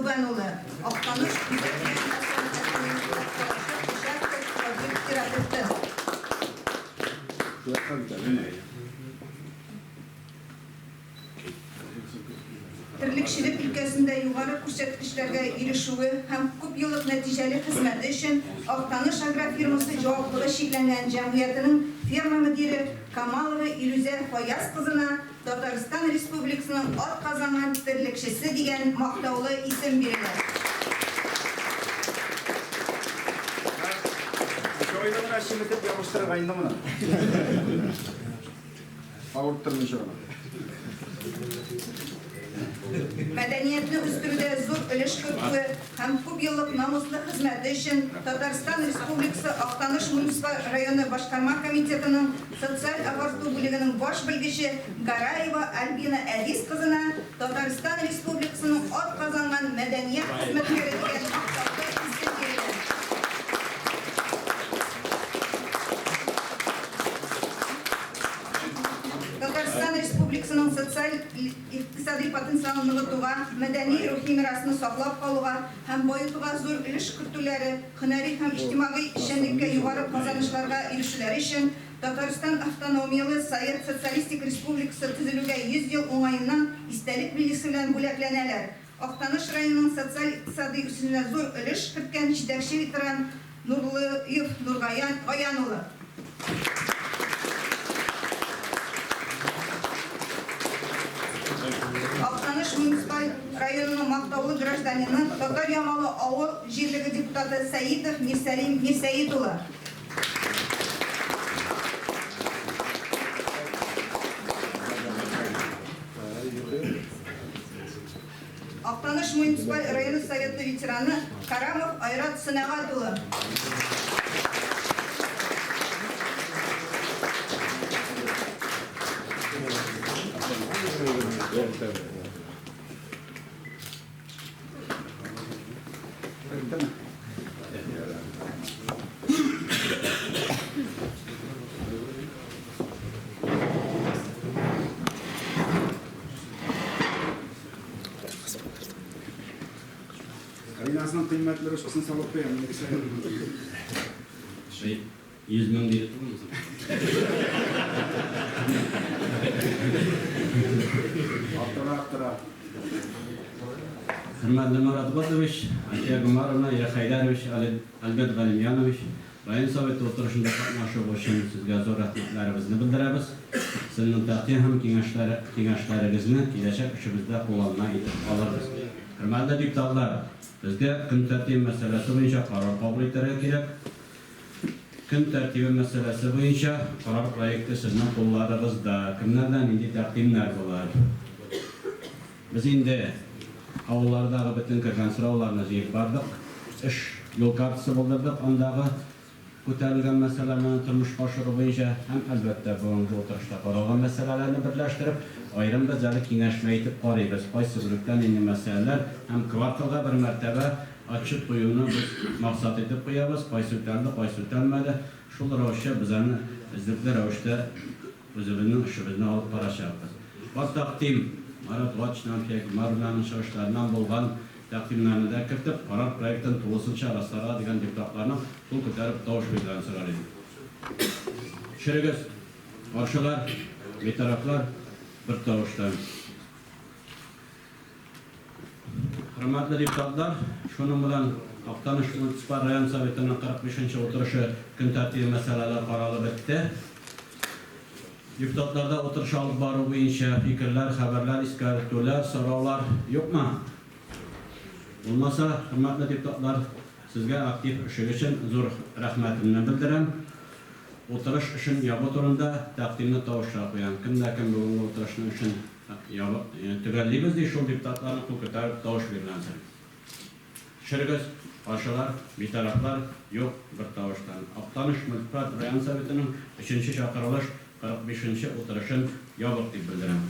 Сәүбән улы, Актаныш үзәк район хастаханәсенең Акталашык участок табиб-терапевты. Терлекчелек өлкәсендә югары күрсәткечләргә ирешүе һәм күпьеллык нәтиҗәле хезмәте өчен Актаныш агрофирмасы җаваплылыгы чикләнгән җәмгыятенең ферма мөдире Камалова Илүзә Фаяз кызына Татарстан Республикасының атказанган терлекчесе дигән мактаулы исем бирелә. Җайлы гына чеметеп ябыштырырга инде моны. Авырттырмыйча гына. Мәдәниятне үстерүдә зур өлеш кертүе һәм күпьеллык намуслы хезмәте өчен Татарстан Республикасы Актаныш муниципаль районы Башкарма комитетының социаль агарту бүлегенең баш белгече Гараева Альбина Әдис кызына Татарстан Республикасының атказанган мәдәният хезмәткәре дигән мактаулы исем бирелә. Татарстан Республикасының социаль-икътисадый потенциалын ныгытуга, мәдәни-рухи мирасны саклап калуга һәм баетуга зур өлеш кертүләре, һөнәри һәм иҗтимагый эшчәнлеккә югары казанышларга ирешүләре өчен Татарстан Автономияле Совет Социалистик Республикасы төзелүгә 100 ел уңаеннан истәлек билгесе белән бүләкләнәләр. Актаныш районының социаль-икътисадый үсешенә зур өлеш керткән җитәкче-ветеран Нурлыев Нургаян Гаян улы. Актаныш муниципаль районының мактаулы гражданины, Татар Ямалы авыл җирлеге депутаты Сәитов Мирсәлим Мирсәет улы. Актаныш муниципаль районы Советы ветераны Карамов Айрат Сөнәгать улы. Ринасның кыйммәтле ручкасын салып куям, 100 мең диде түгелме соң? Арттыра, арттыра. Хөрмәтле Марат Готович, Альфия Гомәровна, Ирек Хәйдәрович, Альберт Галимьянович, район Советы утырышында катнашуыгыз өчен сезгә зур рәхмәтләребезне белдерәбез. Сезнең тәкъдим һәм киңәшләрегезне киләчәк эшебездә кулланма итеп алырбыз. Хөрмәтле депутатлар, безгә көн тәртибе мәсьәләсе буенча карар кабул итәргә кирәк. Көн тәртибе мәсьәләсе буенча карар проекты сезнең кулларыгызда. Кемнәрдә нинди тәкъдимнәр булыр? Без инде авыллардагы бөтен кергән сорауларны җыеп бардык. Эш юл картасы булдырдык, андагы күтәрелгән мәсьәләләрне тормышка ашыру буенча һәм, әлбәттә, бүгенге утырышта каралган мәсьәләләрне берләштереп, аерым без әле киңәшмә итеп карыйбыз, кайсы бүлектә нинди мәсьәләләр һәм кварталга бер мәртәбә Отчет куюны без максат итеп куябыз, кайсы үтәлде, кайсы үтәлмәде. Шул рәвешчә без аны эзлекле рәвештә үзебезнең эшебезне алып барачакбыз. Бар тәкъдим, Марат Гатшның, Фия Гомәровнаның чыгышларыннан булган тәкъдимнәрне дә кертеп, карар проектын тулысынча расларга дигән депутатларның кул күтәреп тавыш бирүләрен сорар идем. Төшерегез, каршылар, битарафлар бертавыштан. Хөрмәтле депутатлар, шуның белән Актаныш муниципаль район Советының 45 нче утырышы көн тәртибе мәсьәләләре каралып бетте. Депутатларда утырыш алып бару буенча фикерләр, хәбәрләр, искәртүләр, сораулар юкмы? Булмаса, хөрмәтле депутатлар, сезгә актив эшегез өчен зур рәхмәтемне белдерәм. Утырыш эшен ябу турында тәкъдимне тавышка куям. Кем дә кем бүгенге утырышның эшен Ябык, төгәллибез, ди шул депутатларның кул күтәреп тавыш бирүдән соң. Төшерегез, каршылар, битарафлар юк, бертавыштан. Актаныш муниципаль район Советының өченче чакырылыш 45 нче утырышын ябык дип белдерәм.